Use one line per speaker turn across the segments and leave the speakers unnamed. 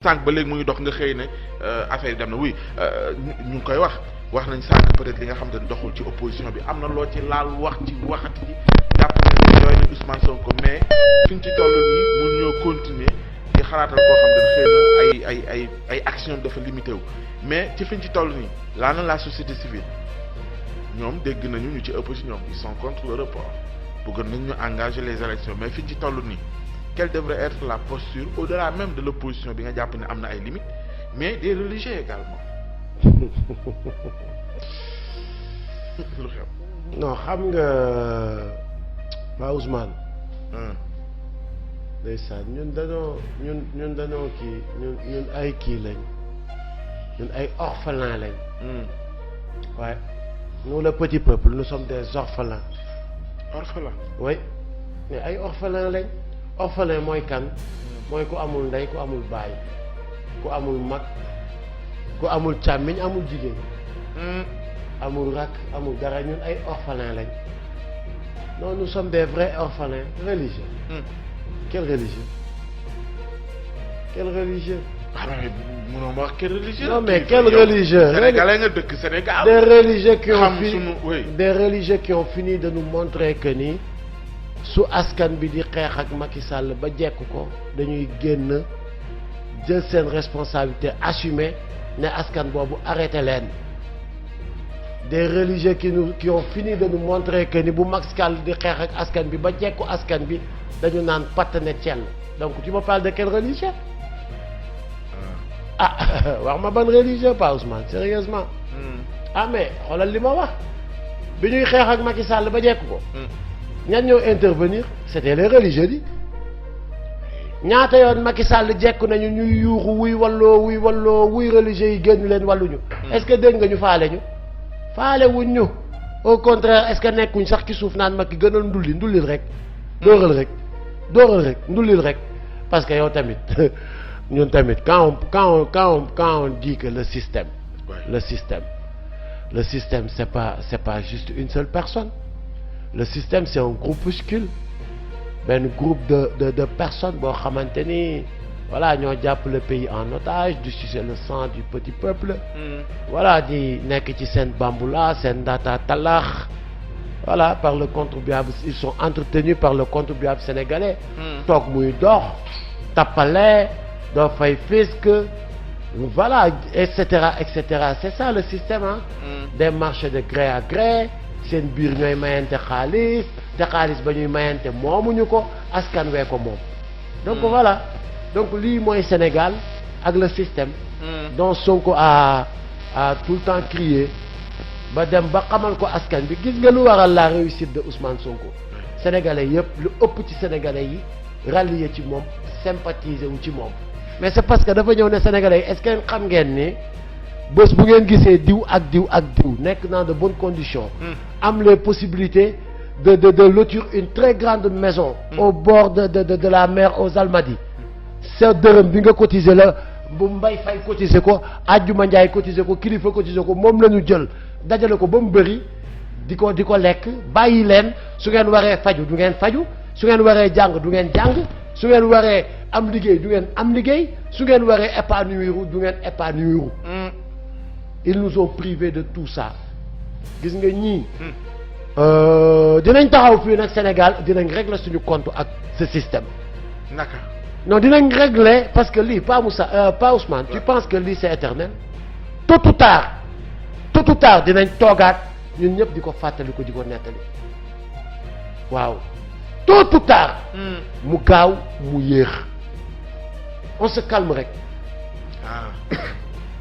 sànq ba léegi mu ngi dox nga xëy ne affaire yi dem na oui ñu ngi koy wax nañ sànq peut-être li nga xam ne doxul ci opposition bi am na loo ci laal wax ci waxati ji jàpp ne yooyu ne Ousmane Sonko mais fi ñu ci toll nii mun ñoo continuer di xalaatal koo xam ne xëy na ay action dafa limité wu mais ci fi ñu ci toll nii laa na la société civile ñoom dégg nañu ñu ci ëpp ci ñoom ils sont contre le report bëggoon nañ ñu engager les élections mais fi ñu ci toll nii quelle devrait être la posture au-delà même de l'opposition bi nga jàpp ne am na ay limites mais des religieux également. lu xew.
non xam nga ba Ousmane. ndeysaan ñun dañoo kii ñun ay kii lañ ñun ay orphelins lañ. waaye nous le petit peuple nous sommes des orphelins.
orphelins.
oui mais ay orphelins lañ. orphelin mooy kan mooy ku amul ndey ku amul baay ku amul mag ku amul càmmiñ amul jigéen amul rakk amul dara ñun ay orphelins lañ non nous sommes des vrais orphelins religieux. Quel religieux
ah mais mënoo ma wax quel religieux.
non mais quel religieux.
Sénégalais nga dëkk Sénégal.
des religieux qui ont
des
religieux qui ont fini de nous montrer que ni su askan bi di xeex ak Macky Sall ba jekk ko dañuy génn jël seen responsabilité assumer ne askan boobu arrêté leen. des religieux qui ont fini de nous montrer que ni bu Macky Sall di xeex ak askan bi ba jekku askan bi dañu naan pattane Thiel donc tu me parles de quel religieux. wax ma ban religieux pas Ousmane sérieusement. ah mais xoolal li ma wax bi ñuy xeex ak Macky Sall ba jekk ko. ñan ñoo intervenir c'était les religieux di ñaata yoon Macky Sall jekku nañu ñuy yuuxu wuy walloo wuy religieux yi génn leen walluñu. est-ce que dégg nga ñu faale wuñ ñu au contraire est-ce que nekkuñ sax ci suuf naan Macky gënal ndullil rek dóoral rek ndullil rek parce que yow tamit ñun tamit quand on dit que le système c'est pas juste une seule personne. Le système c'est un groupuscule benn groupe de personnes boo xamante ni voilà ñoo jàpp le pays en otage di sucer le sang du petit peuple. voilà di nekk ci seen bamboula seen data talax voilà par le contribuable ils sont entretenus par le contribuable sénégalais. toog muy dox tappale doo fay fisc voilà et cetera c'est ça le système hein. Des marchés de gré à gré. seen biir ñooy mayante xaalis te xaalis ba ñuy mayante moomuñu ko askan wee ko moom. donc voilà donc lii mooy Sénégal ak le système. donc Sonko a tout le temps crié ba dem ba xamal ko askan bi gis nga lu waral la réussite de Ousmane Sonko. Sénégalais yëpp lu ëpp ci Sénégalais yi rallié ci moom sympathiser wu ci moom mais c'est parce que dafa ñëw ne Sénégalais yi est-ce que xam ngeen ni. bés bu ngeen gisee diw nekk dans de bonnes conditions. am les possibilités de lotir une très grande maison. au bord de la mer aux Almadies. sa dërëm bi nga cotiser la bu Mbaye Faye cotiser ko Adjuma Ndiaye cotiser ko Kilifeu cotiser ko moom la ñu jël dajale ko ba mu bëri di ko lekk bàyyi leen su ngeen waree faju du ngeen faju su ngeen waree jàng du ngeen jàng su ngeen waree am liggéey du ngeen am liggéey su ngeen waree épanouir du ngeen épanouir. Ils nous ont privés de tout ça gis nga ñii dinañ taxaw fii nag Sénégal dinañ régler suñu compte ak ce système.
naka.
non dinañ régler parce que lii pas Ousmane. tu penses que lii c'est éternel. tôt ou tard dinañ toogaat ñun ñëpp di ko fàttali ko di ko nettali waaw tôt ou tard. mu gaaw mu yéex on se calme rek.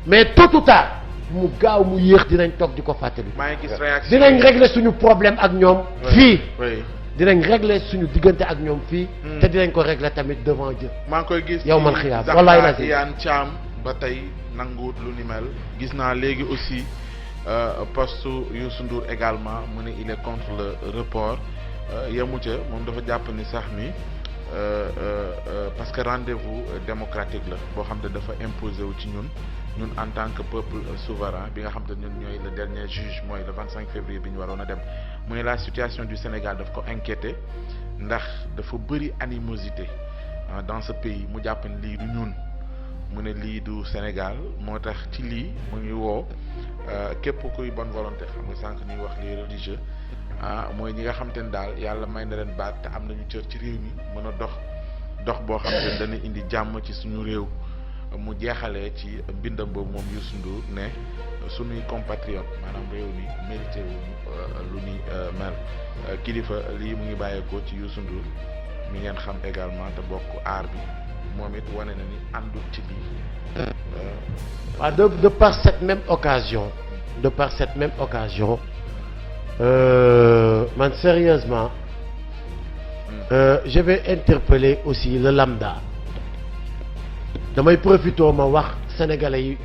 mais tôt ou tard. mu gaaw mu yéex dinañ toog di ko fàttali.
maa ngi gis réaction
dinañ régler suñu problème ak ñoom. fii
oui
dinañ régler suñu diggante ak ñoom fii. te dinañ ko régler tamit devant Dieu.
maa ngi koy gis
yow man xiyaam wallaay la si
Iyane Thiam ba tey nanguwut lu ni mel. gis naa léegi aussi poste Youssou Ndour également mu ne il est contre le report yemu ca moom dafa jàpp ni sax ni parce que rendez-vous démocratique la boo xam ne dafa imposer wu ci ñun en tant que peuple souverain bi nga xam ne ñun ñooy le dernier juge mooy le 25 février bi ñu waroon a dem mu ne la situation du Sénégal daf ko inquiété ndax dafa bëri animosité dans ce pays mu jàpp ne lii du ñun mu ne lii du Sénégal moo tax ci lii mu ngi woo képp kuy bonne volonté xam nga sànq ñuy wax les religieux mooy ñi nga xam te ne daal yàlla may na leen baat te am nañu cër ci réew mi mën a dox boo xam te ne dana indi jàmm ci suñu réew mu jeexalee ci mbindam boobu moom Youssou Ndour ne suñuy compatriote maanaam réew mi mérité wu lu ni mel kilifa lii mu ngi bàyyeekoo ci Youssou Ndour mi ngeen xam également te bokk aar bi moom it wane na ni àndul ci lii.
waaw de par cette même occasion man sérieusement je vais interpeller aussi le lambda. damay profité ma wax sénégalais yi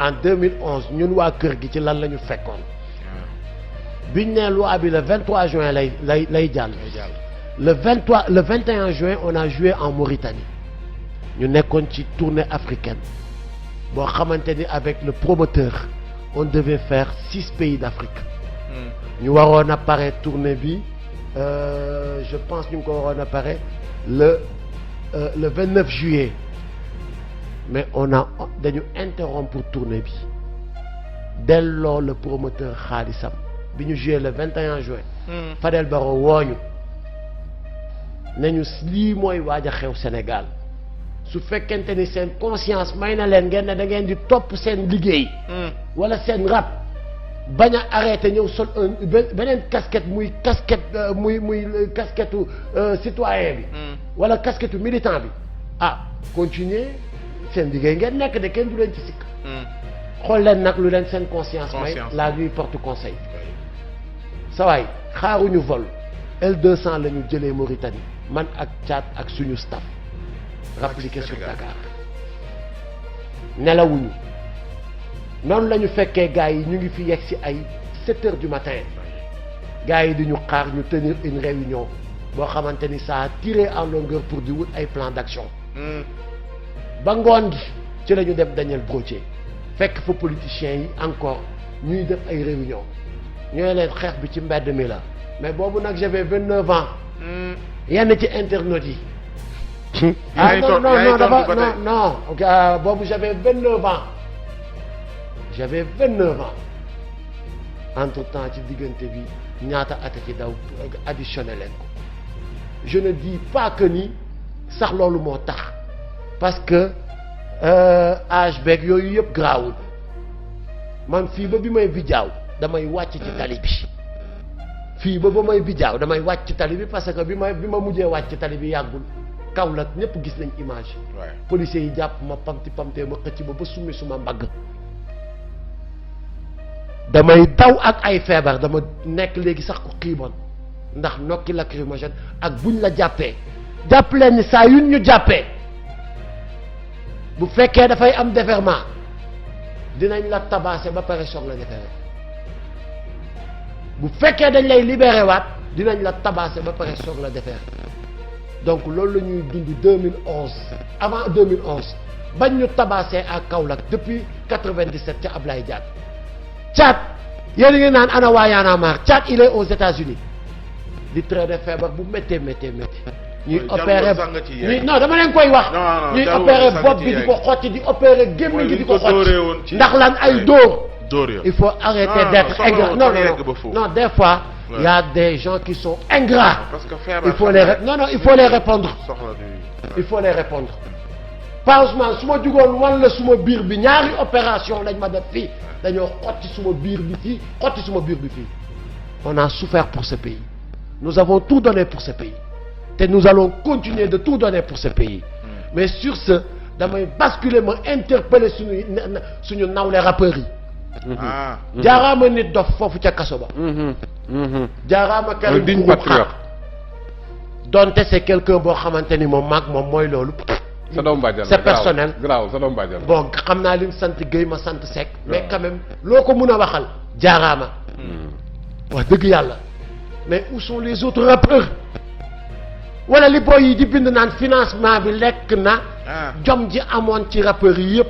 en 2011 ñun waa kër gi ci lan la ñu fekkoon biñ ne loi bi le 23 juin lay jàll. le 21 juin on a joué en Mauritanie ñu nekkoon ci tournée africaine boo xamante ni avec le promoteur on devait faire 6 pays d'Afrique. ñu waroon a pare tournée bi je pense ñu ngi ko waroon a pare le 29 juillet. mais dañu interrompre tournée bi delloo le promoteur xaalisam bi ñu joué le 21 juin. Fadel Barro wooñu nañu lii mooy waaj a xew Sénégal su fekkente ni seen conscience may na leen ngeen ne da ngeen di topp seen liggéey. wala seen rap bañ a arrêté ñëw sol beneen casquette muy casquette muy casquette citoyen bi. wala casquette militant bi continuer. seen liggéey ngeen nekk de kenn du leen ci sikk xool leen nag lu leen seen conscience may la nuit porte conseil sa waay xaaruñu vol L200 la ñu jëlee Mauritanie man ak Tchad ak suñu staff rappliqué sur Dakar nelawuñu noonu la ñu fekkee gars yi ñu ngi fi yegg si ay 7 heures du matin gars yi di ñu xaar ñu tenir une réunion boo xamante ni ça a tiré en longueur pour di wut ay plan d'action ba ngoon gi ci la ñu dem Daniel Brottier fekk fa politiciens yi encore ñuy def ay réunion ñooy leen xeex bi ci mbedd mi la mais boobu nag j'avais 29 ans yenn ci internautes yi non boobu j'avais 29 ans entre temps ci diggante bi ñaata at ci daw additionné leen ko je ne dis pas que ni sax loolu moo tax parce que âge beeg yooyu yëpp garaawul man fii ba bi may bijaaw damay wàcc ci tali bi parce que bi ma mujjee wàcc ci tali bi yàggul Kaolack ñëpp gis nañ image policiers yi jàpp ma pamtee ma xëcc ba summi suma mbagg damay daw ak ay feebar dama nekk léegi sax ko xiiboon ndax nokki lacrymogène ak buñ la jàppee jàpp leen ni saa yuñ ñu jàppee bu fekkee dafay am déferment dinañ la tabasser ba pare soog la déférer bu fekkee dañ lay libéré waat dinañ la tabasser ba pare soog la déférer donc loolu la ñuy dund 2011 avant 2011 bañ ñu tabasser à Kaolack depuis 97 ca Ablaye Diack Tchad yéen a ngi naan ana waa Y'en a marre Tchad il est aux États-Unis di traiter feebar bu méttee ñuy opérer non dama leen koy wax ñuy opérer bopp bi di ko xotti di opérer gémmiñ gi di ko xotti ndax lan ay dóor il faut arrêter d'être ingrat non des fois il y a des gens qui sont ingrats il faut les répondre pas Ousmane su ma jugoon wan la suma biir bi ñaari opération lañ ma def fii dañoo xotti suma biir bi fii on a souffert pour ce pays nous avons tout donné pour ce pays te nous allons continuer de tout donner pour ce pays mais sur ce damay basculer ma interpeller suñu nawle rappeurs yi jaaraama nit dof foofu ca kaso ba jaaraama Karim Xrum Xax donte c'est quelqu'un boo xamante ni moom mooy loolu c'est personnel bon xam naa li mu sant Guèye ma sant Seck mais quand même loo ko mun a waxal jaaraama wax dëgg yàlla mais où sont les autres rappeurs wala li boy yi di bind naan financement bi lekk na jom ji amoon ci rappeurs yi yëpp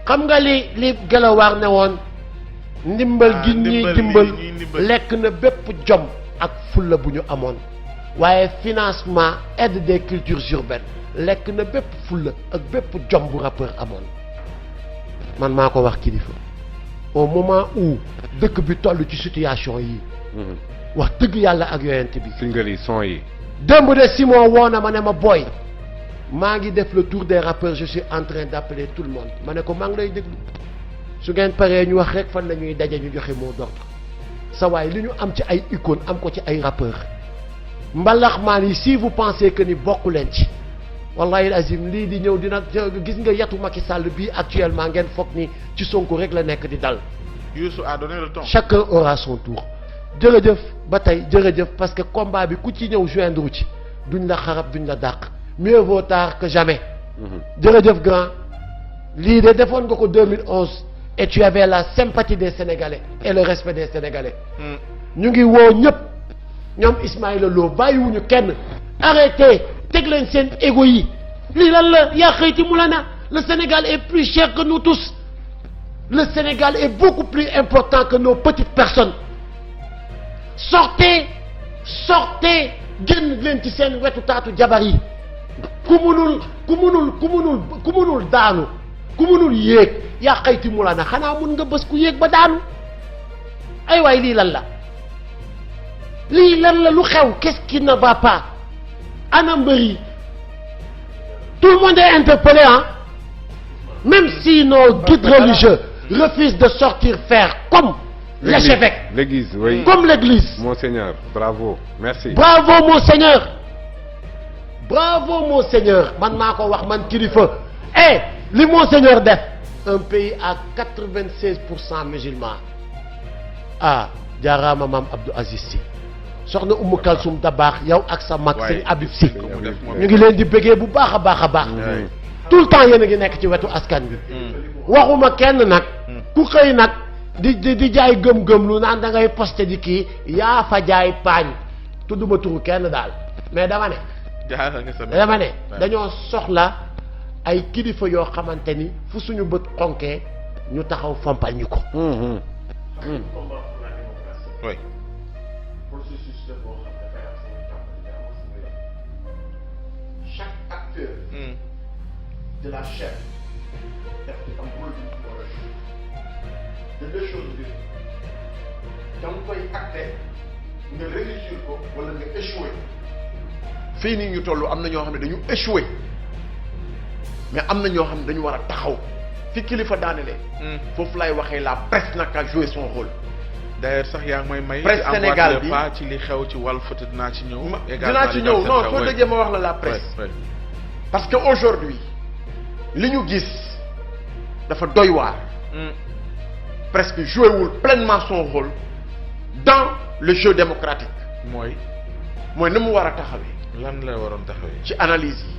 xam nga li Gelawaar ne woon ndimbal gi ñuy dimbal lekk na bépp jom ak fulla bu ñu amoon waaye financement aide des cultures urbaines lekk na bépp fulla ak bépp jom bu rappeur amoon man maa ko wax kilifa au moment où dëkk bi toll ci situation yi wax dëgg yàlla ak yonent bi
single yi son yi
démb de Simon woo na ma ne ma booy maa ngi def le tour des rappeurs je suis en train d'appeler tout le monde ma ne ko maa ngi lay déglu su ngeen paree ñu wax rek fan la ñuy daje ñu joxe mot d'ordre sa waay li ñu am ci ay icône am ko ci ay rappeurs mbalax maan yi si vous pensez que ni bokku leen ci wallahi azim lii di ñëw dina gis nga yatu Macky Sall bii actuellement ngeen foog ni ci Sonko rek la nekk di dal.
Youssou a donné le ton.
chacun aura son tour. jërëjëf ba tey jërëjëf parce que combat bi ku ci ñëw joindre ci duñ la xarab duñ la dàq mieux vaut tard que jamais. jërëjëf grand lii de defoon nga ko 2011 et tu avais la sympathie des Sénégalais et le respect des Sénégalais. ñu ngi woo ñëpp ñoom Ismaïla Lo bàyyiwuñu kenn arrêtez. teg leen seen égo yi lii lan la yaa xëyti mu la na le Sénégal est plus cher que nous tous le Sénégal est beaucoup plus important que nos petites personnes sortez génn leen ci seen wetu taatu jabar yi ku munul daanu ku munul yéeg yaa xëyti mu la na xanaa mun nga bës ku yéeg ba daanu ay waay lii lan la lu xew qu'est-ce qui ne va pas ana mbëri tout le monde est interpellé hein même si nos guides religieux refusent de sortir faire comme l'archevêque
l'église oui
comme l'église
monseigneur bravo merci
bravo monseigneur man maa ko wax man kilifa li monseigneur def un pays à 96% musulmans jaaraama maam Abdou Aziz Sy soxna Umu Kalsum da baax yow ak sa mag sëñ Abib Sy ñu ngi leen di bëggee bu baax a baax tout le temps yéen a ngi nekk ci wetu askan bi waxuma kenn nag ku xëy nag di jaay gëm-gëm lu naan da ngay posté di kii yaa fa jaay paañ tudduma turu kenn daal mais dama ne dañoo soxla ay kilifa yoo xamante ni fu suñu bët xonkee ñu taxaw fompal ñu ko processus la boo xam dafay am suñu tàmbali am suñu yem chaque acteur de la chaîne daf di am rôle bi mu war a jouer de deux choses bi da nga koy acté nga réussir ko wala nga échoué fii nii ñu toll am na ñoo xam ne dañu échoué mais am na ñoo xam ne dañu war a taxaw fi kilifa daanelee foofu lay waxee la presse nag a joué son rôle.
d'ailleurs sax yaa ngi may
presse Sénégal bi
pas ci li xew ci Walf te dinaa ci ñëw.
dinaa ci ñëw non soo déggee ma wax la presse. parce que aujourd'hui li ñu gis dafa doy waar. presse bi joué wul pleinement son rôle dans le jeu démocratique.
mooy
ni mu war a taxawee.
lan la waroon taxawee.
ci analyse yi.